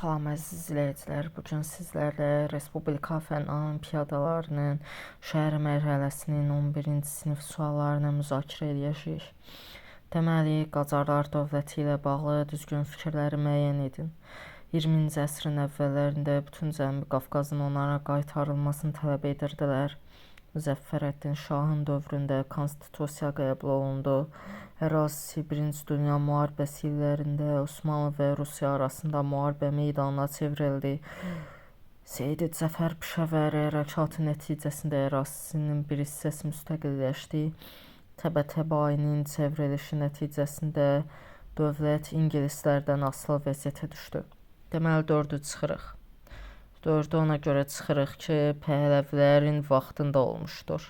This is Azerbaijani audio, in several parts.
Salam əziz izləyicilər, bu gün sizlərlə Respublika Fənn Olimpiadalarının şəhər mərhələsinin 11-ci sinif suallarını müzakirə edəcəyik. Deməli, Qacarlar dövləti ilə bağlı düzgün fikirləri müəyyən edin. 20-ci əsrin əvvəllərində bütün Cənubi Qafqazın onlara qaytarılmasını tələb edirdilər. Müzəffərəddin Şahın dövründə konstitusiya qəbul olundu. Ərazisi Birinci Dünya Müharibəsi illərində Osmanlı və Rusiya arasında müharibə meydanına çevrildi. Seyid Cəfər Pişəvəri hərəkatı nəticəsində ərazisinin bir hissəsi müstəqilləşdi. Təbətəbainin çevrilişi nəticəsində dövlət ingilislərdən asılı vəziyyətə düşdü. Deməli, 4-ü çıxırıq. 4-ü ona görə çıxırıq ki, Pəhləvilərin vaxtında olmuşdur.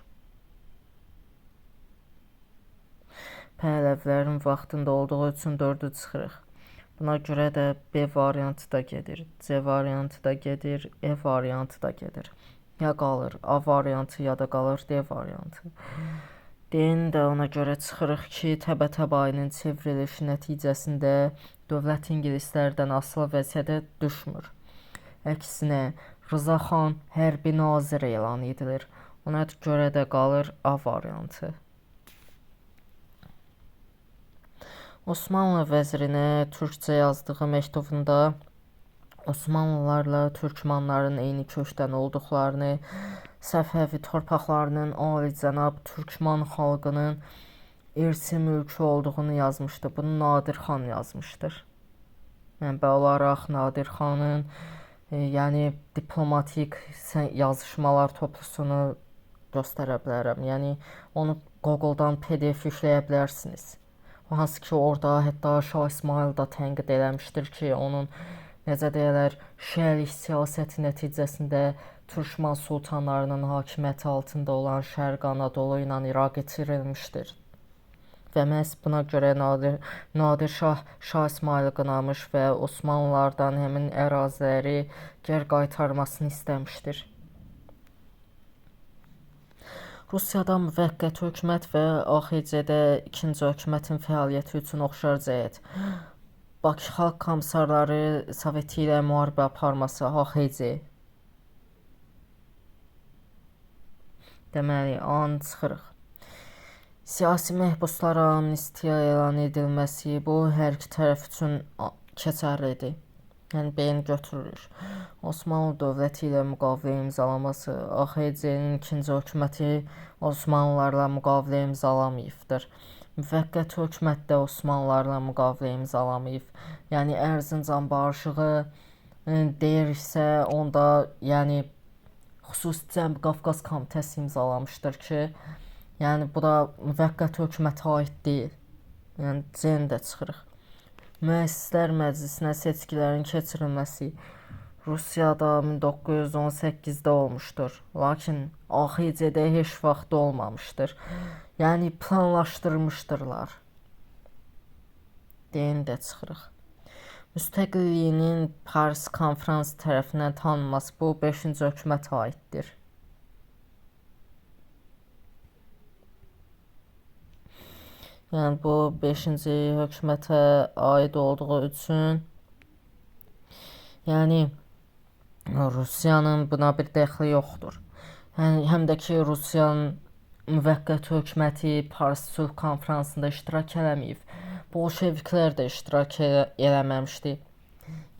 Pəhləvilərin vaxtında olduğu üçün 4-ü çıxırıq. Buna görə də B variantı da gedir, C variantı da gedir, E variantı da gedir. Ya qalır A variantı, ya da qalır D variantı. D-ni də ona görə çıxırıq ki, Təbətəbainin çevrilişi nəticəsində dövlət ingilislərdən asılı vəziyyətə düşmür. Əksinə, Rıza xan hərbi nazir elan edilir. Ona görə də qalır A variantı. Osmanlı vəzirinə türkcə yazdığı məktubunda Osmanlılarla türkmanların eyni kökdən olduqlarını, Səfəvi torpaqlarının alicənab türkman xalqının irsi mülkü olduğunu yazmışdı. Bunu Nadir xan yazmışdır. Mənbə olaraq Nadir xanın yəni diplomatik yazışmalar toplusunu göstərə bilərəm. Yəni onu Google-dan PDF yükləyə bilərsiniz. Hansı ki, orada hətta Şah İsmayıl da tənqid eləmişdir ki, onun necə deyərlər, şiəlik siyasəti nəticəsində Türkman sultanlarının hakimiyyəti altında olan Şərq Anadolu ilə İraq itirilmişdir. Və məhz buna görə Nadir Şah Şah İsmayılı qınamış və Osmanlılardan həmin əraziləri geri qaytarmasını istəmişdir. Rusiyada müvəqqəti hökumət və AXC-də ikinci hökumətin fəaliyyəti üçün oxşar cəhət. Bakı Xalq Komissarları Soveti ilə müharibə aparması AXC. Deməli, A-nı çıxırıq. Siyasi məhbuslara amnistiya elan edilməsi bu hər iki tərəf üçün keçərlidir. Yəni B-ni götürürük. Osmanlı dövləti ilə müqavilə imzalaması, AXC-nin ikinci hökuməti Osmanlılarla müqavilə imzalamayıbdır. Müvəqqəti hökumət də Osmanlılarla müqavilə imzalamayıb. Yəni Erzincan barışığı deyiriksə, onda yəni xüsusi Cənubi Qafqaz Komitəsi imzalamışdır ki, yəni bu da müvəqqəti hökumətə aid deyil. Yəni C-ni də çıxırıq. Müəssislər Məclisinə seçkilərin keçirilməsi Rusiyada 1918-də olmuşdur. Lakin AXC-də heç vaxt olmamışdır. Yəni planlaşdırmışdırlar. D-ni də çıxırıq. Müstəqilliyinin Paris konfransı tərəfindən tanınması bu 5-ci hökumətə aiddir. Yəni bu 5-ci hökumətə aid olduğu üçün yəni Rusiyanın buna bir dəxli yoxdur. Yəni həm də ki Rusiyanın müvəqqəti hökuməti Paris sülh konfransında iştirak eləməyib. Bolşeviklər də iştirak eləməmişdi.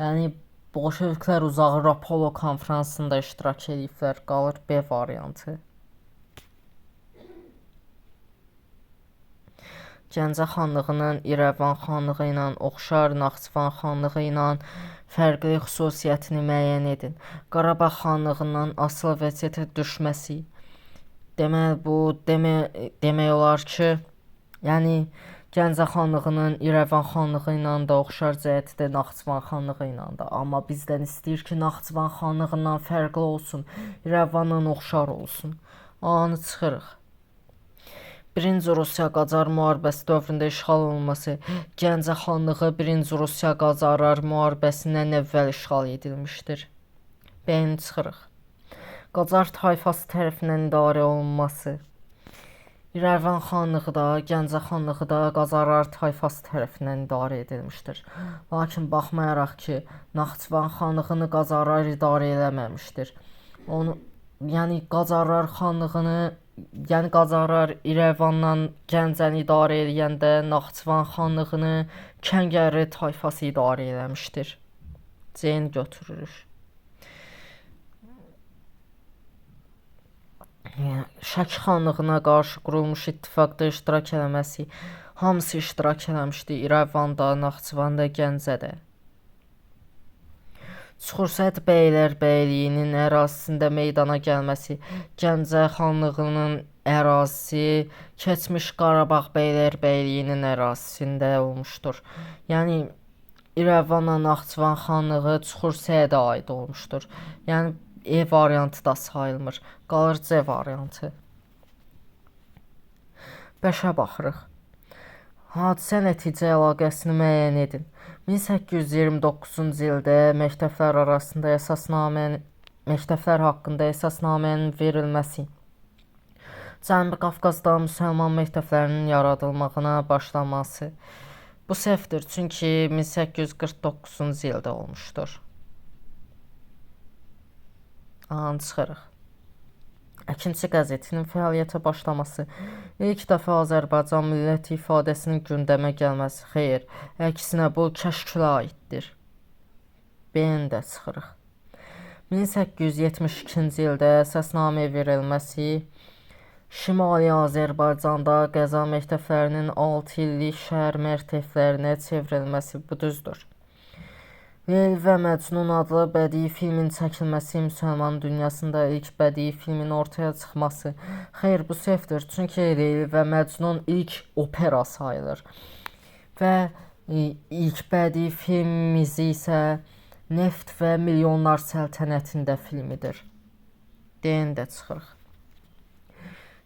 Yəni bolşeviklər uzağı Rapallo konfransında iştirak eləyiblər. Qalır B variantı. Gəncə xanlığının İrəvan xanlığı ilə oxşar Naxçıvan xanlığı ilə fərqli xüsusiyyətini müəyyən edin. Qarabağ xanlığından asılı vəziyyətə düşməsi. Deməli, bu demək olar ki, yəni Gəncə xanlığının İrəvan xanlığı ilə də oxşar cəhətidir Naxçıvan xanlığı ilə də. Amma bizdən istəyir ki, Naxçıvan xanlığından fərqli olsun, İrəvanla oxşar olsun. A-nı çıxırıq. Birinci Rusiya Qacar müharibəsi dövründə işğal olunması. Gəncə xanlığı Birinci Rusiya Qacarlar müharibəsindən əvvəl işğal edilmişdir. B-ni çıxırıq. Qacar tayfası tərəfindən idarə olunması. İrəvan xanlığı da, Gəncə xanlığı da Qacarlar tayfası tərəfindən idarə edilmişdir. Lakin baxmayaraq ki, Naxçıvan xanlığını Qacarlar idarə eləməmişdir. Onu, yəni Qacarlar xanlığını, yəni Qacarlar İrəvandan Gəncəni idarə eləyəndə Naxçıvan xanlığını Kəngərli tayfası idarə eləmişdir. C-ni götürürük. Şəki xanlığına qarşı qurulmuş ittifaqda iştirak eləməsi, hamısı iştirak eləmişdi İrəvanda, Naxçıvanda, Gəncədə. Çuxursəd bəylər bəyliyinin ərazisində meydana gəlməsi, Gəncə xanlığının ərazisi keçmiş Qarabağ bəylər bəyliyinin ərazisində olmuşdur. Yəni İrəvanla Naxçıvan xanlığı Çuxursədə aid olmuşdur. Yəni E variantı da sayılmır. Qalır C variantı. 5-ə baxırıq. Hadisə nəticə əlaqəsini müəyyən edin. 1829-cu ildə məktəblər arasında əsasnamənin, məktəblər haqqında əsasnamənin verilməsi, Cənubi Qafqazda müsəlman məktəblərinin yaradılmağına başlaması. Bu səhvdir, çünki 1849-cu ildə olmuşdur. A-nı çıxırıq. Əkinçi qəzetinin fəaliyyətə başlaması, ilk dəfə Azərbaycan milləti ifadəsinin gündəmə gəlməsi, xeyr, əksinə bu Kəşkülə aiddir. B-ni də çıxırıq. 1872-ci ildə əsasnamə verilməsi, Şimali Azərbaycanda qəza məktəblərinin 6 illik şəhər məktəblərinə çevrilməsi, bu düzdür. Leyli və Məcnun adlı bədii filmin çəkilməsi, müsəlman dünyasında ilk bədii filmin ortaya çıxması. Xeyr, bu səhvdir, çünki Leyli və Məcnun ilk opera sayılır. Və ilk bədii filmimiz isə Neft və Milyonlar Səltənətində filmidir. D-ni də çıxırıq.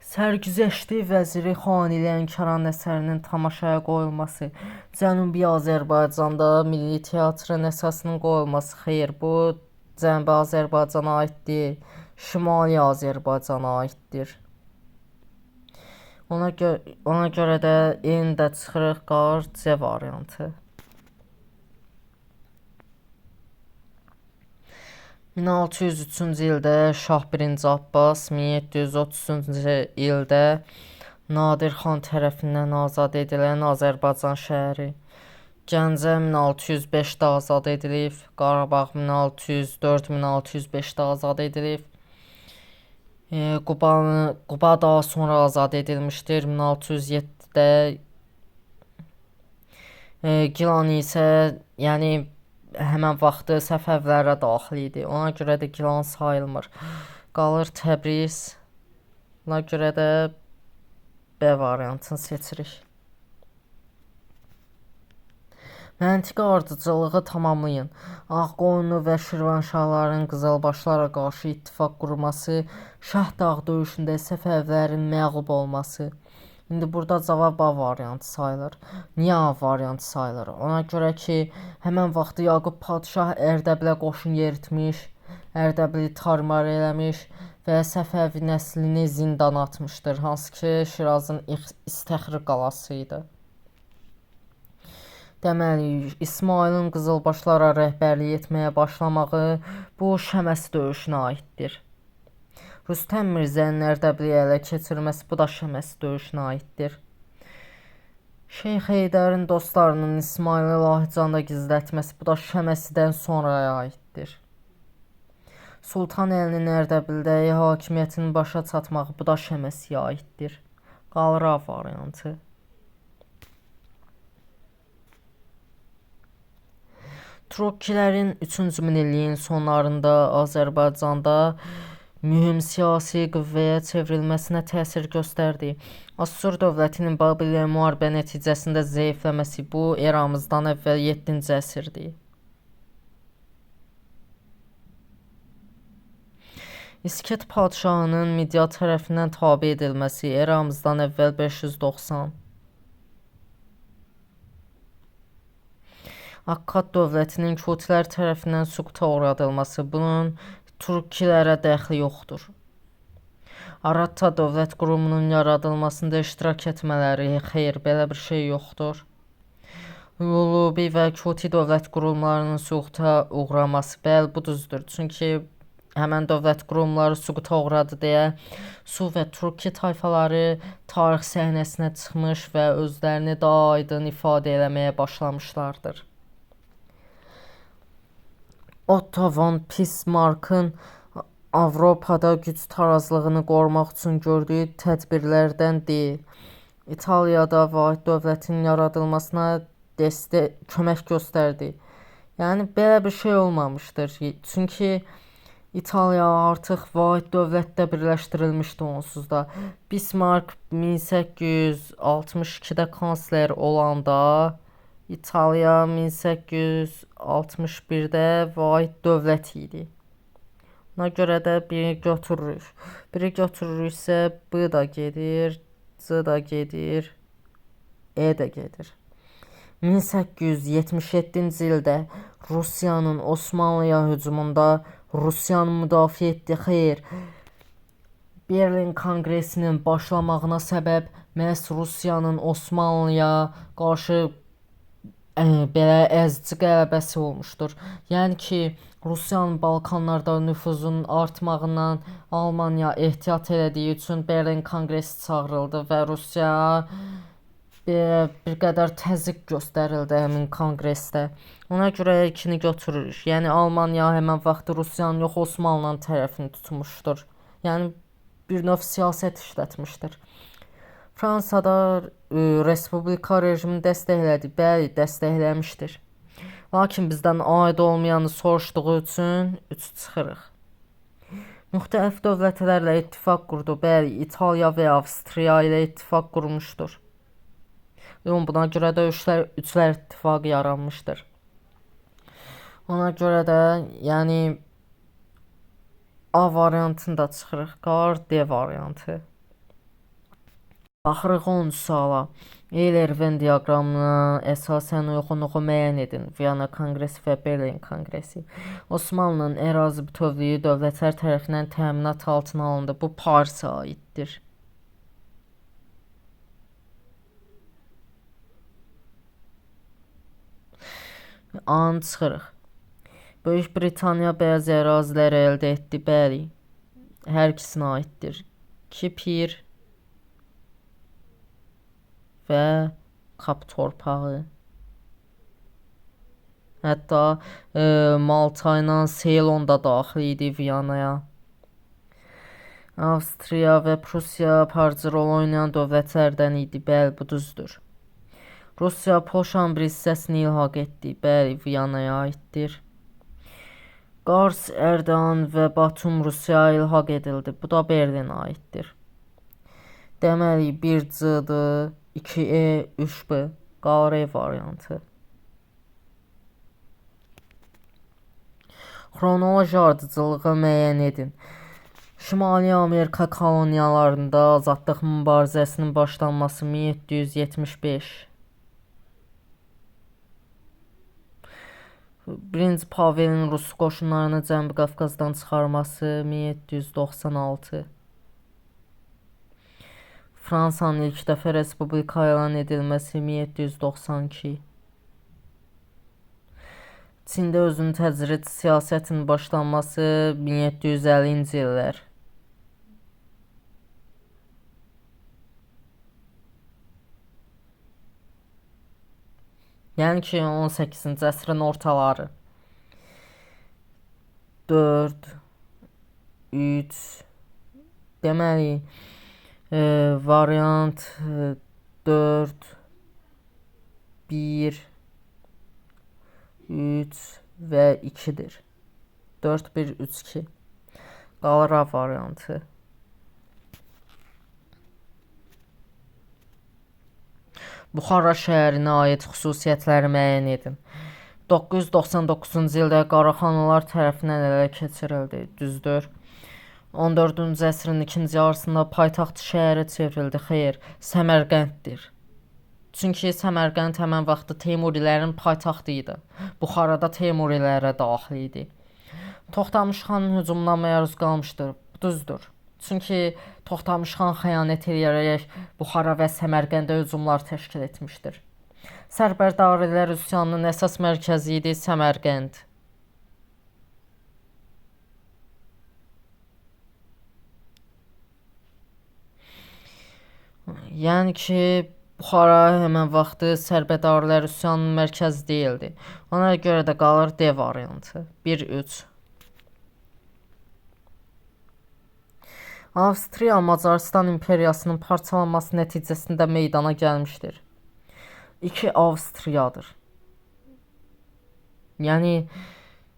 Sərgüzəşti Vəziri Xani Lənkəran əsərinin tamaşaya qoyulması, Cənubi Azərbaycanda milli teatrın əsasının qoyulması, xeyr, bu Cənubi Azərbaycana aid deyil, Şimali Azərbaycana aiddir. Ona görə də E-ni də çıxırıq, qalır C variantı. 1603-cü ildə Şah I. Abbas, 1733-cü ildə Nadir xan tərəfindən azad edilən Azərbaycan şəhəri. Gəncə 1605-də azad edilib, Qarabağ 1604-1605-də azad edilib. Quba daha sonra azad edilmişdir, 1607-də. Gilan isə, yəni həmən vaxtı Səfəvlərə daxil idi. Ona görə də Gilan sayılmır. Qalır Təbriz. Ona görə də B variantını seçirik. Məntiqi ardıcıllığı tamamlayın. Ağqoyunlu və Şirvanşahların Qızılbaşlara qarşı ittifaq qurması, Şahdağ döyüşündə Səfəvlərin məğlub olması. İndi burada cavab A variantı sayılır. Niyə A variantı sayılır? Ona görə ki, həmən vaxtı Yaqub padşah Ərdəbilə qoşun yeritmiş, Ərdəbili tarmar eləmiş və Səfəvi nəslini zindana atmışdır, hansı ki, Şirazın İstəxri qalası idi. Deməli, İsmailin Qızılbaşlara rəhbərlik etməyə başlamağı bu Şəməsi döyüşünə aiddir. Rüstəm Mirzənin Ərdəbili ələ keçirməsi bu da Şəməsi döyüşünə aiddir. Şeyx Heydərin dostlarının İsmaili Lahıcanda gizlətməsi bu da Şəməsidən sonraya aiddir. Sultan Əlinin Ərdəbildə hakimiyyətinin başa çatmağı bu da Şəməsiyə aiddir. Qalır A variantı. Turukkilərin 3-cü minilliyin sonlarında Azərbaycanda mühüm siyasi qüvvəyə çevrilməsinə təsir göstərdi. Assur dövlətinin Babillə müharibə nəticəsində zəifləməsi bu eramızdan əvvəl 7-ci əsrdir. İsket padşahının Midiya tərəfindən tabe edilməsi eramızdan əvvəl 590. Akkad dövlətinin Kutilər tərəfindən süquta uğradılması bunun Turukkilərə dəxli yoxdur. Aratta dövlət qurumunun yaradılmasında iştirak etmələri, xeyr, belə bir şey yoxdur. Lulubi və Kuti dövlət qurumlarının süquta uğraması, bəli, bu düzdür. Çünki həmən dövlət qurumları süquta uğradı deyə Su və Turki tayfaları tarix səhnəsinə çıxmış və özlərini daha aydın ifadə eləməyə başlamışlardır. Otto von Bismarckın Avropada güc tarazlığını qorumaq üçün gördüyü tədbirlərdən deyil. İtaliyada vahid dövlətin yaradılmasına kömək göstərdi. Yəni belə bir şey olmamışdır. Çünki İtaliya artıq vahid dövlətdə birləşdirilmişdi onsuz da. Bismarck 1862-də kansler olanda İtaliya 1861-də vahid dövlət idi. Ona görə də biri götürürük. Biri götürürüksə B da gedir, C da gedir, E də gedir. 1877-ci ildə Rusiyanın Osmanlıya hücumunda Rusiyanı müdafiə etdi. Xeyr. Berlin Konqresinin başlamağına səbəb məhz Rusiyanın Osmanlıya qarşı belə əzici qələbəsi olmuşdur. Yəni ki, Rusiyanın Balkanlarda nüfuzunun artmağından Almaniya ehtiyat elədiyi üçün Berlin Konqresi çağırıldı və Rusiya belə bir qədər təzyiq göstərildi həmin konqresdə. Ona görə ikini götürürük. Yəni Almaniya həmən vaxt Rusiyanın yox, Osmanlının tərəfini tutmuşdur. Yəni bir növ siyasət işlətmişdir. Fransada respublika rejimini dəstəklədi. Bəli, dəstəkləmişdir. Lakin bizdən aid olmayanı soruşduğu üçün 3 çıxırıq. Müxtəlif dövlətlərlə ittifaq qurdu. Bəli, İtaliya və Avstriya ilə ittifaq qurmuşdur. Buna görə də üçlər ittifaqı yaranmışdır. Ona görə də, yəni A variantını da çıxırıq. Qalır D variantı. Baxırıq 10 suala. Euler-Venn diaqramına əsasən uyğunluğu müəyyən edin. Viyana Konqresi və Berlin Konqresi. Osmanlının ərazi bütövlüyü dövlətlər tərəfindən təminat altına alındı. Bu Parisə aiddir. A-nı çıxırıq. Böyük Britaniya bəzi ərazilər əldə etdi. Bəli, hər ikisinə aiddir. Kipr və Kap torpağı. Hətta Malta ilə Ceylon da daxil idi Viyanaya. Avstriya və Prussiya aparıcı rol oynayan dövlətlərdən idi. Bəli, bu düzdür. Rusiya Polşanın bir hissəsini ilhaq etdi. Bəli, Viyanaya aiddir. Qars, Ərdahan və Batum Rusiyaya ilhaq edildi. Bu da Berlinə aiddir. Deməli, 1 C-dır, 2E, 3B. Qalır E variantı. Xronoloji ardıcıllığı müəyyən edin. Şimali Amerika koloniyalarında azadlıq mübarizəsinin başlanması 1775. Birinci Pavelin Rus qoşunlarını Cənubi Qafqazdan çıxarması 1796. Fransanın ilk dəfə respublika elan edilməsi 1792. Çində özünü təcrid siyasətinin başlanması 1750-ci illər. Yəni ki, 18-ci əsrin ortaları. 4, 3, deməli, variant 4, 1, 3 və 2-dir. 4, 1, 3, 2. Qalır A variantı. Buxara şəhərinə aid xüsusiyyətləri müəyyən edin. 999-cu ildə Qaraxanlılar tərəfindən ələ keçirildi. Düzdür. 14-cü əsrin ikinci yarısında paytaxt şəhərə çevrildi. Xeyr, Səmərqənddir. Çünki Səmərqənd həmən vaxtı Teymurilərin paytaxtı idi. Buxarada Teymurilərə daxil idi. Toxtamış xanın hücumuna məruz qalmışdır. Düzdür. Çünki Toxtamış xan xəyanət eləyərək Buxara və Səmərqəndə hücumlar təşkil etmişdir. Sərbərdarilər üsyanının əsas mərkəzi idi Səmərqənd. Yəni ki, Buxara həmən vaxtı Sərbədarilər üsyanının mərkəzi deyildi. Ona görə də qalır D variantı. 1-3. Avstriya Macarıstan imperiyasının parçalanması nəticəsində meydana gəlmişdir. 2 Avstriyadır. Yəni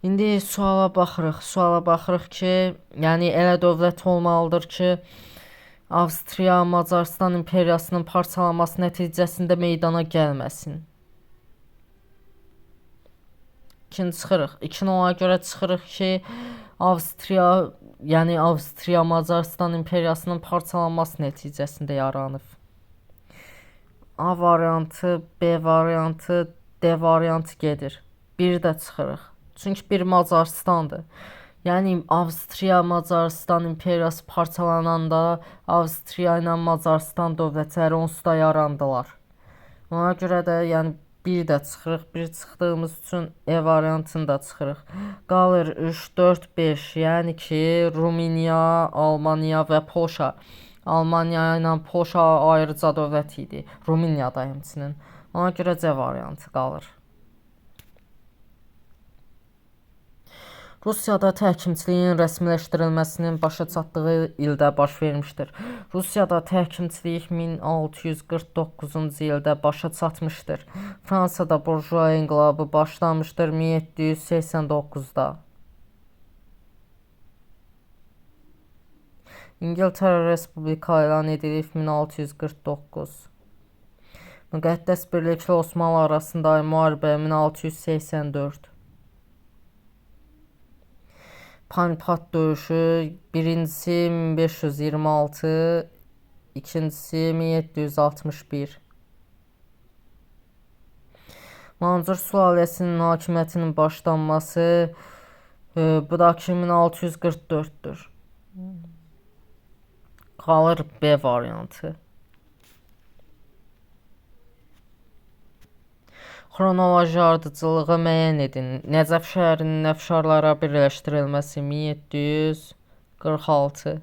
indi suala baxırıq. Suala baxırıq ki, yəni elə dövlət olmalıdır ki, Avstriya Macarıstan imperiyasının parçalanması nəticəsində meydana gəlməsin. 2-ni çıxırıq. 2-ni ona görə çıxırıq ki, Avstriya, yəni Avstriya Macarıstan imperiyasının parçalanması nəticəsində yaranıb. A variantı, B variantı, D variantı gedir. 1 də çıxırıq. Çünki bir Macarıstandır. Yəni Avstriya Macarıstan imperiyası parçalananda Avstriya ilə Macarıstan dövlətləri onsuz da yarandılar. Ona görə də yəni 1 də çıxırıq. 1 çıxdığımız üçün E variantını da çıxırıq. Qalır 3, 4, 5. Yəni ki, Rumıniya, Almaniya və Polşa. Almaniya ilə Polşa ayrıca dövlət idi. Rumıniya da həmçinin. Ona görə C variantı qalır. Rusiyada təhkimçiliyin rəsmiləşdirilməsinin başa çatdığı ildə baş vermişdir. Rusiyada təhkimçilik 1649-cu ildə başa çatmışdır. Fransada burjua inqilabı başlamışdır 1789-da. İngiltərə Respublika elan edilib 1649. Müqəddəs Birliklə Osmanlı arasında müharibə 1684. Panipat döyüşü birincisi 1526, ikincisi 1761. Mancur sülaləsinin hakimiyyətinin başlanması bu da ki 1644-dür. Qalır B variantı. Xronoloji ardıcıllığı müəyyən edin. Nəcəf şəhərinin əfşarlara birləşdirilməsi 1746.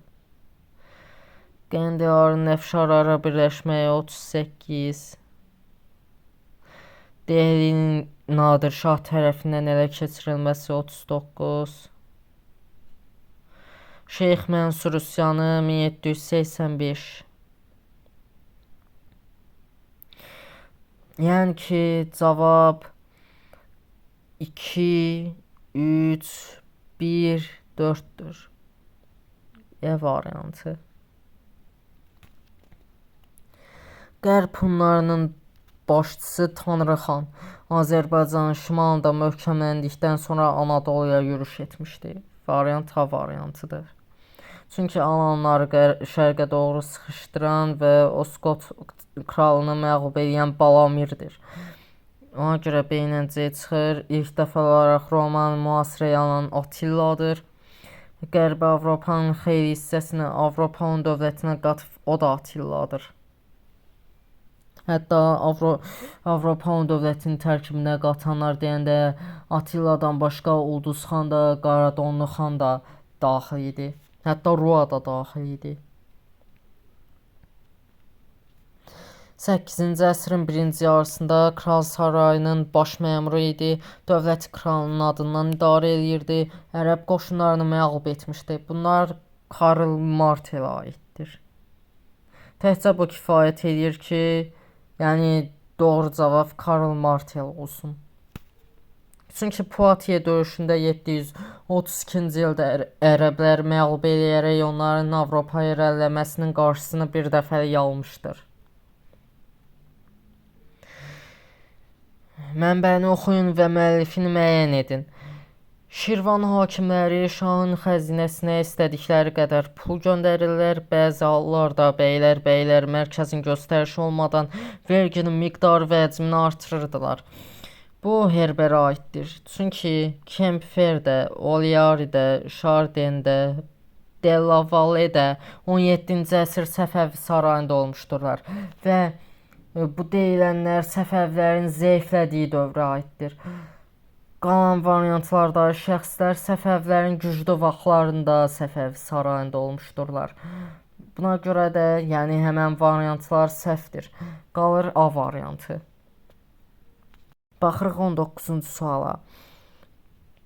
Qəndiların əfşarlara birləşməyi 38. Dehlinin Nadir Şah tərəfindən ələ keçirilməsi 39. Şeyx Mənsur üsyanı 1785. Yəni ki, cavab 2, 3, 1, 4-dür. E variantı. Qərb Hunlarının başçısı Tanrıxan Azərbaycanın şimalında möhkəmləndikdən sonra Anadoluya yürüş etmişdi. Variant A variantıdır. Çünki alanları şərqə doğru sıxışdıran və Oskot kralını məğlub eləyən Balamirdir. Ona görə B ilə C çıxır. İlk dəfə olaraq Romanı mühasirəyə alan Attiladır. Qərbi Avropanın xeyli hissəsini Avropa Hun dövlətinə qatıb, o da Attiladır. Hətta Avropa Hun dövlətinin tərkibinə qatanlar deyəndə Attiladan başqa Ulduz xan da, Qaradonlu xan da daxil idi. Hətta Rua da daxil idi. 8-ci əsrin birinci yarısında kral sarayının baş məmuru idi. Dövləti kralının adından idarə eləyirdi. Ərəb qoşunlarını məğlub etmişdi. Bunlar Karl Martelə aiddir. Təkcə bu kifayət eləyir ki, yəni doğru cavab Karl Martel olsun. Çünki Poitiers döyüşündə 732-ci ildə ərəblər məğlub eləyərək onların Avropaya irəliləməsinin qarşısını bir dəfəlik almışdır. Mənbəni oxuyun və müəllifini müəyyən edin. Şirvan hakimləri şahın xəzinəsinə istədikləri qədər pul göndərirlər. Bəzi hallarda bəylər mərkəzin göstərişi olmadan verginin miqdarı və həcmini artırırdılar. Bu Herberə aiddir. Çünki Kempfer də, Oliari də, Chardin də, de la Valle də 17-ci əsr Səfəvi sarayında olmuşdurlar və bu deyilənlər Səfəvilərin zəiflədiyi dövrə aiddir. Qalan variantlarda şəxslər Səfəvilərin güclü vaxtlarında Səfəvi sarayında olmuşdurlar. Buna görə də, yəni həmən variantlar səhvdir. Qalır A variantı. Baxırıq 19-cu suala.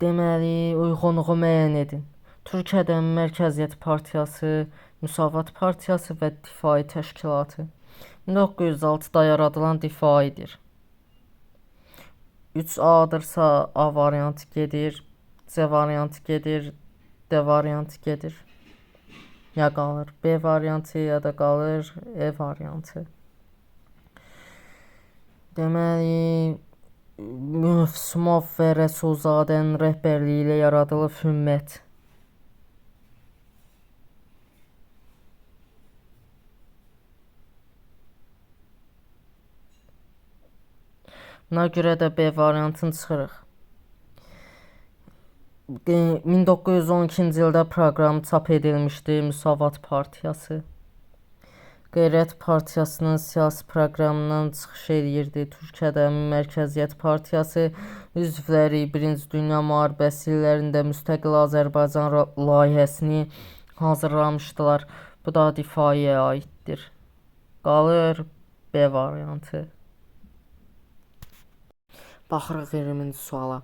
Deməli, uyğunluğu müəyyən edin. Türkiyədə Mərkəziyyət Partiyası, Müsavat Partiyası və Difai Təşkilatı. 1906-da yaradılan Difaidir. 3A-dırsa A variantı gedir, C variantı gedir, D variantı gedir. Ya qalır B variantı, ya da qalır E variantı. Deməli, Mövsümov və Rəsulzadənin rəhbərliyi ilə yaradılıb Hümmət. Buna görə də B variantını çıxırıq. 1912-ci ildə proqramı çap edilmişdi Müsavat Partiyası. Qeyrət Partiyasının siyasi proqramından çıxış eləyirdi. Türkiyədə Mərkəziyyət Partiyası üzvləri Birinci Dünya Müharibəsi illərində müstəqil Azərbaycan layihəsini hazırlamışdılar. Bu da Difaiyə aiddir. Qalır B variantı. Baxırıq 20-ci suala.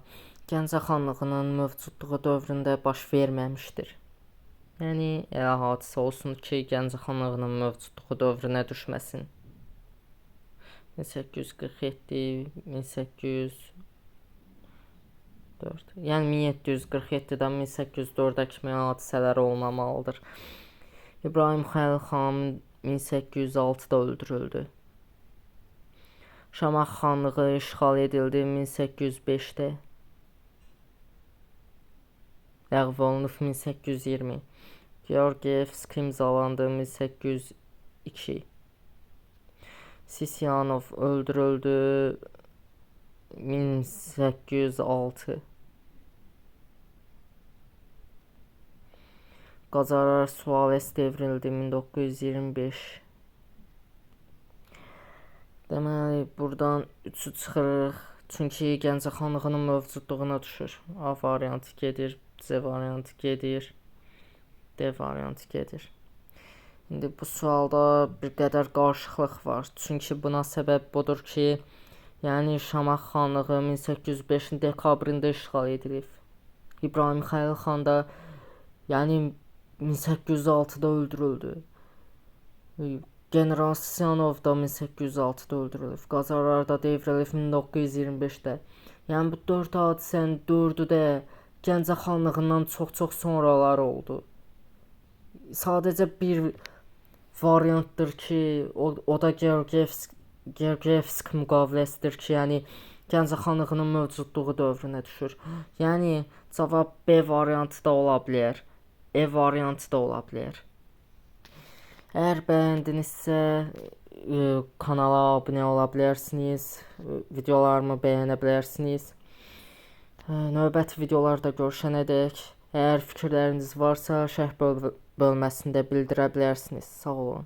Gəncə xanlığının mövcudluğu dövründə baş verməmişdir. Yəni elə hadisə olsun ki, Gəncə xanlığının mövcudluğu dövrünə düşməsin. 1847, 1804. Yəni 1747-dən 1804-ə kimi hadisələr olmamalıdır. İbrahim Xəlil xan 1806-da öldürüldü. Şamaxı xanlığı işğal edildi 1805-də. Ləğv olunub 1820. Georgievsk imzalandı 1802. Sisyanov öldürüldü 1806. Qacarlar sülaləsi devrildi 1925. Deməli, buradan 3-ü çıxırıq. Çünki Gəncə xanlığının mövcudluğuna düşür. A variantı gedir, C variantı gedir, D variantı gedir. İndi bu sualda bir qədər qarışıqlıq var. Çünki buna səbəb budur ki, yəni Şamaxı xanlığı 1805-in dekabrında işğal edilib. İbrahim Xəlil xan da yəni 1806-da öldürüldü. General Sisyanov da 1806-da öldürülüb. Qacarlar da devrilib 1925-də. Yəni bu 4 hadisənin 4-ü də Gəncə xanlığından çox-çox sonralar oldu. Sadəcə bir variantdır ki, o da Georgievsk müqaviləsidir ki, yəni Gəncə xanlığının mövcudluğu dövrünə düşür. Yəni cavab B variantı da ola bilər, E variantı da ola bilər. Əgər bəyəndinizsə kanala abunə ola bilərsiniz, videolarımı bəyənə bilərsiniz. Növbəti videolarda görüşənədək, əgər fikirləriniz varsa şərh bölməsində bildirə bilərsiniz. Sağ olun.